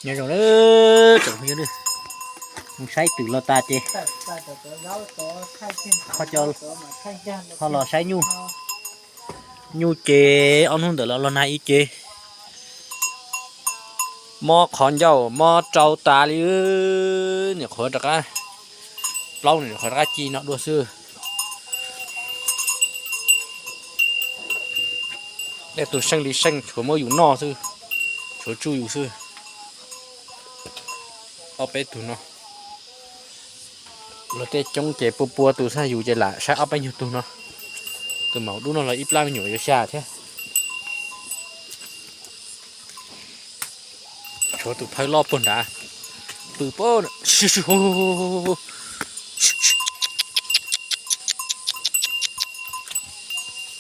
Nyob zoo na, tsoom phooj ywg, saib twm los tas ces ho los saib nyuj. Nyuj ces ob hnub ntawd los los nag ib ce, mob qhov ncauj mob rau tas li. Nim qhuav rov qab, plaub nim qhuav rov qab ci no dua xwb. Tej tus seej li seej tshuav muab yus noj xwb, tshuav tsuj yus xwb. Ob peb tug no, luag tej coob ces pua pua tus xwb, yus ces lam saib ob peb nyuag tug no. Tus maum dub no los ib plab me nyuam yuav xya thiab. Tshuav tus phawj loj puag nrad, pw puag,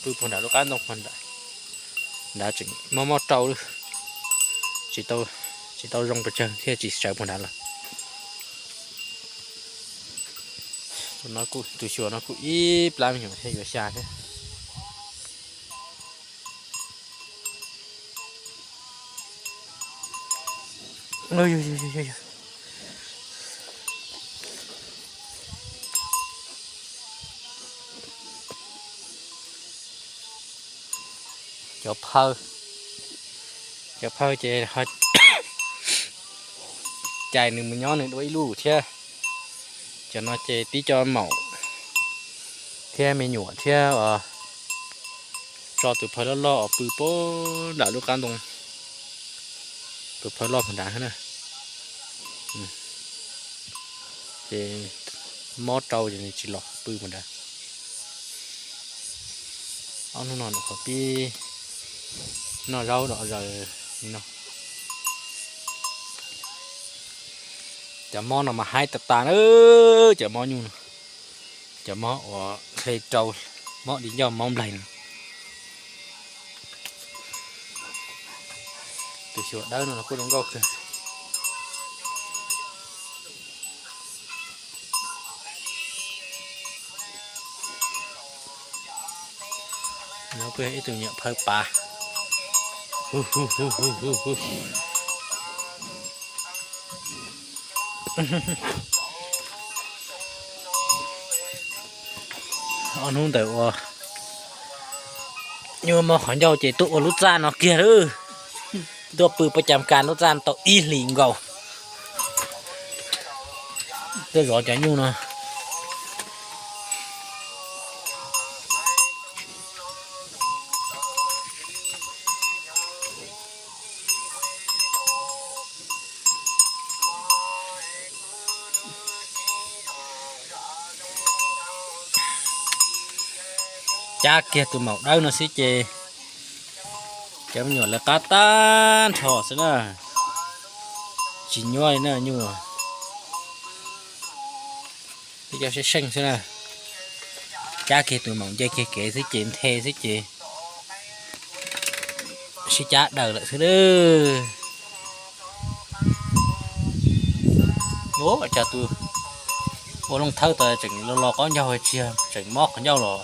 pw puag nram lub qab ntoo puag nrad, nrad tseem mob mob rau, tsis tau, tsis tau zoo pes tsawg thiaj tsis sawv puag nrad los. Tus xyuas no kuj ib plab me nyuam thiab yuav xya thiab. Cov phawj, cov phawj ces cais nws mus nyob nws dua ib lub thiab. Cov no ces tib co maum thiab me nyuam thiab, tso tus phawj loj loj os pw puag nram lub qab ntoo. Tus phawj loj puag nrad na, ces mob rau ces nws tsis los pw puag nrad. Ob hnub no nws qhuav pib noj zaub dom zaws li no. Cov mob no mas haib tas tas na, cov mob nyuj no, cov mob uas hle rau, mob di ncauj mob nplaig no. Tus xyuas dawb no los kuj zoo nkauj kawg. Nyob kuj yog ib tug nyuam phawj pav. Ob hnub ntawd uas nyuj mob qhov ncauj ces tuaj ua lub txaj no kiag lawm. Tuaj pw pab cas kas lub txaj tau ib hlis nkaus. Tuaj zov cov nyuj no. Cab kiag tus maum dawb no xwb ces cov me nyuam lawv qab tag nrho xwb na. Tsis nyuaj li na nyuj. Tib co seej seej xwb na. Cab kiag tus maum nce kiag kev xwb ces nthe xwb ces sib cab daws lawm xwb lawm. Ua cas tus ua looj thawb tas tseem lo lo qaub ncaug tsis yog tseem mob qhov ncauj los.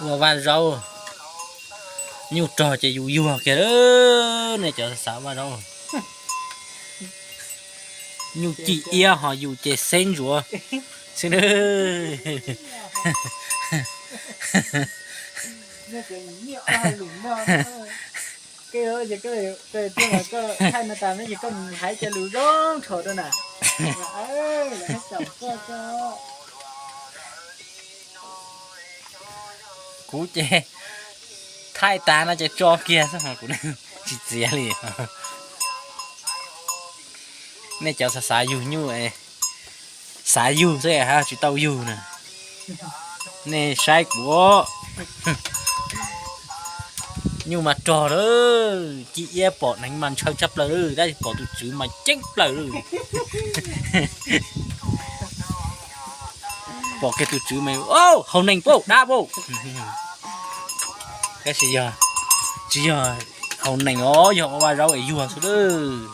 Ua vaj zaub, nyuj rog ces yus yuag kiag, nej cov xav vaj zaub. Nyuj ci iab ho yus ces xeb ntsuav xwb. Koj hais no tas no ces koj hais cov lus zoo nrho rau na. Kuv ces thaij tas no ces tso kiag xwb, kuv tsis txiav li. Nej cov xav xav yug nyuj, xav yug xwb hab tsis tau yug na. Nej saib kuv, nyuj mas rog lawm, ci iab pom neev mas ntshaw tshaj plaws lawm, tab sis pom tus tswv mas ceeb plaws lawm. Pom kiag tus tswv mas, hau neeg pab dab pab. Tab sis yog Tsis yog haus nees os, yog ua vaj zaub es yuag xwb lawm.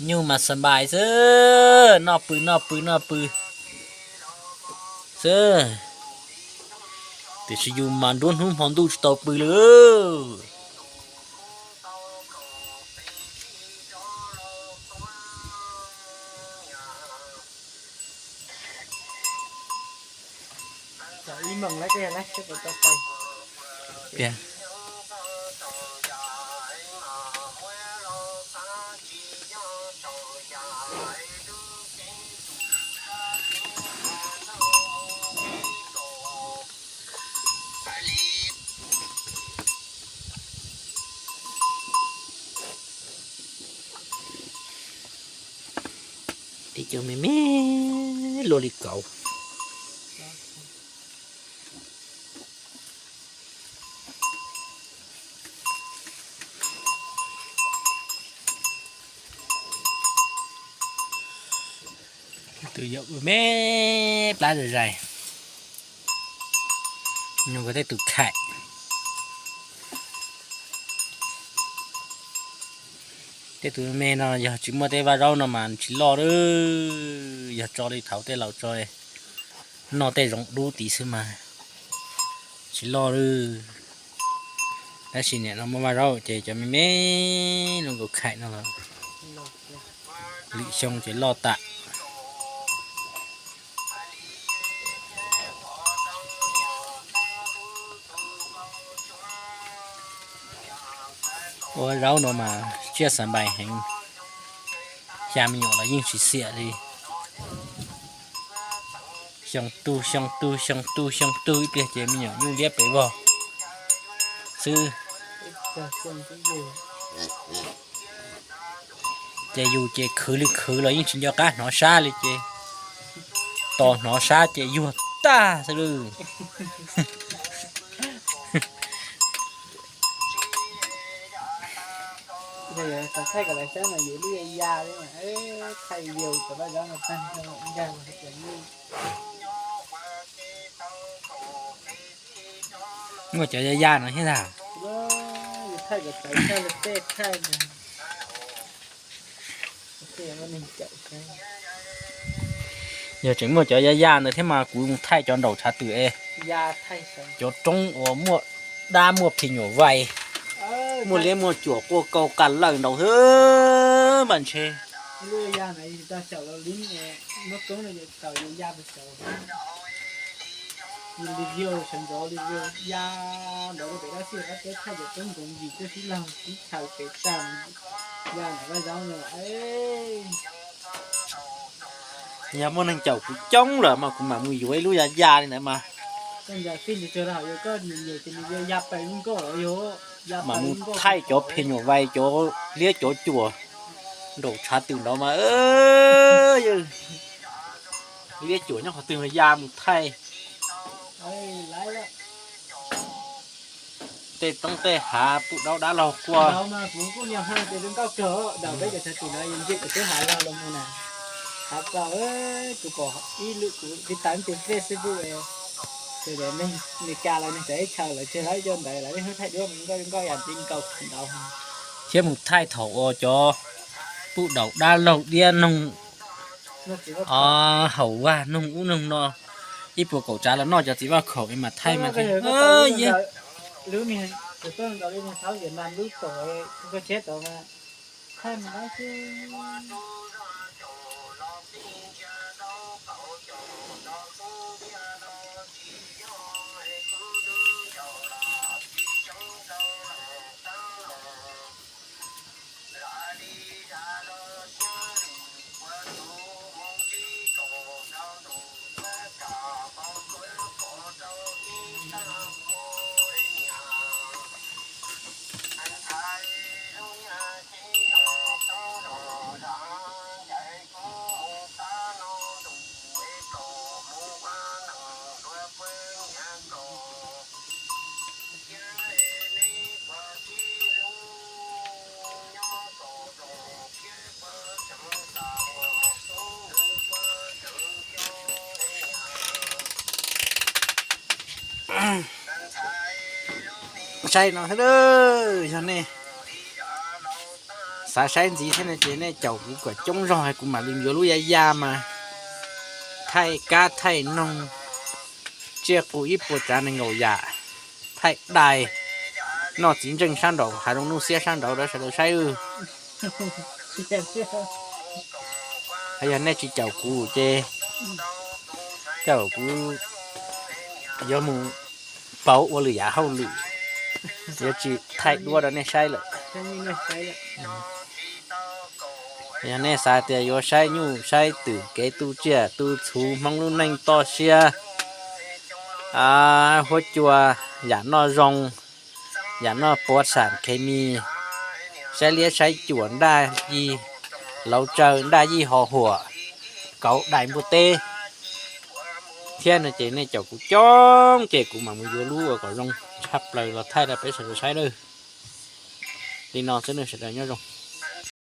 Nyuj mas xa npais xwb, noj pw noj pw noj pw xwb. Tiam sis yus mas nruab hnub hmo ntuj tsis tau pw li. Tib co me me luaj li kauv. Tus yau me plab zais zais, nug tej tus khaim. Tej tus me no yog tsis muaj tej vaj zaub no mas tsis loj lawm, yog tso li thaum tej laus tso noj tej zoov dub tid xwb mas tsis loj lawm. Tab sis nim no muaj vaj zaub ces cov me me zoo nkaus khaim no los lwm xyoo ces loj tas. Ua zaub no mas tsiaj xa npais heev, xya me nyuam los yeej tsis xiam li. Xyoo tug xyoo tug xyoo tug xyoo tug ib pliag ces me nyuam nyuj liab pes vog xwb. Ces yus ces khwv li khwv los yeej tsis nco qab hnov sab li ces tos hnov sab ces yuag tag xwb lawm. Thaij kom lawv saib mas yus lub ya ya li mas thaij video kom lawv saib mas tag nkag los hais tias muaj cov ya ya no thiab ntag. Thaij kom txawv tshaj lawv tej thaij ntag. Yog tseem muaj cov ya ya ntawd thiab mas kuv mus thaij cov nraum tshav twm es cov roob uas muaj dab muaj phim nyuam vais, muaj liab muaj cuam quaj kaus qas lawm nraud xwb mas ntshe. Yog muaj neeg caum kuv coob lawm mas kuv mam mus yuav ib lub ya ya li ntawd mas. Mam mus thaij cov phim nyuam vais, cov liab cov cuam nraum tshav twm nraud mas. Liab cuam nyob qhov twg mas ya mus thaij. Tej roob tej hav pub daub dab laug quaj. Thiab mus thaij thaum uas cov pub daus dab laug diab noog haum vaj noog ub noog no, ib puas kaum tsav los noj cov txiv vaj khaum es mas thaij mas. Saib no, yog nej xav saib ntxiv thiab no ces nej caum kuv kom coob zog, kuv mam li yuav lub ya ya mas thaij kab thaij noog, tsiaj qus ib puas tsav nees nkaum yam, thaij dais, noj txiv ntseej sab nraud, hav zoov nuj xiab sab nraud rau sawv daws saib. Yog nej tsis caum kuv ces caum kuv yuav mus pauv ua lwm yam hauj lwm, yuav tsis thaij duab rau nej saib lawm. Yog nej xav tias yuav saib nyuj saib twm, kev tu tsiaj tu txhuv, Hmoob lub neej toj siab, huab cua, yam noj zoo, yam noj puav xam khes mis, saib liab saib cuam, ntaj yig lauv tsaw, ntaj yig ho huam, kauv dais npua teb thiab no ces nej caum kuv coob ces kuv mam mus yuav lub ua kom zoo tshaj plaws los thaij rau peb sawv daws saib lawm. Li no xwb, nej sawv daws nyob zoo.